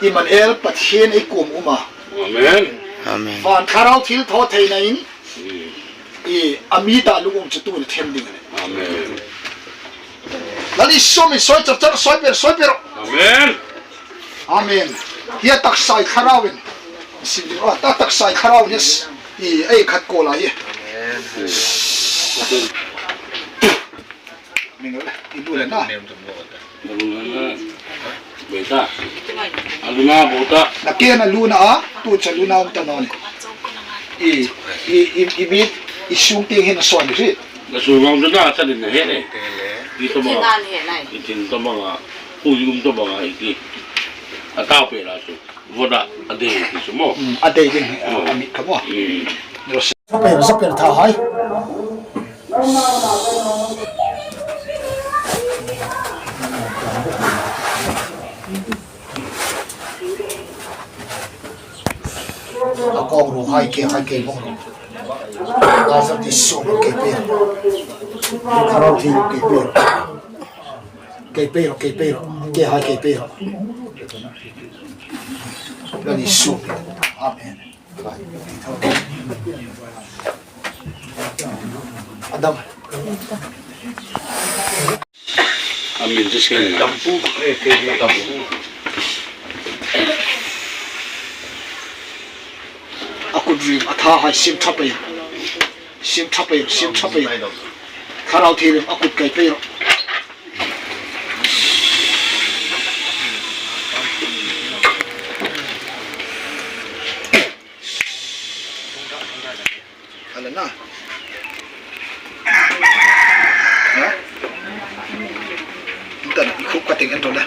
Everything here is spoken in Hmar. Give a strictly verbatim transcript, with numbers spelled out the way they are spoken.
Immanuel Pathien ei kuom um a. Amen. Amen. Van Thlarau thilthawtheinain i a mi ta lungum chu tuhin a them ding a nih. Amen. Lal Isu hmingin soi char char, soi per, soi per. Amen. Amen. Hi a taksa hi Thlarauin. Sim ding. A ta taksa hi Thlarauin. Yes. I ei khat ko la hi. Amen. Hming le, i lu le na. Beta. A lu na bota. Na ke na lu na a, tu cha lu na um ta non. I, i, i, i bit, i sung ting hin a son ri. Na sung ang na sa din na he ne. I to ma. I tin to ma. Ku yum to ma i ki. A ta pe la su. Voda a dei ti su mo. Mm, a dei ding, a, a mit ka mo. Mm. Ro se. Sa per, sa per tha hai. A kong ro hai ke, hai ke mo. Ka sa ti su ke pe. Ka ro ti ke pe. Kei pei ro, kei pei ro, kei hai kei pei ro. Lal Isu. Amen. Adam. Amen. Just kidding. A kut rim a tha hai sim tha pei. Sim tha pei, sim tha pei. Thlarau thilin a kut kei pei ro. Ala na. Ha? Intan, i khup ka ting en ro la.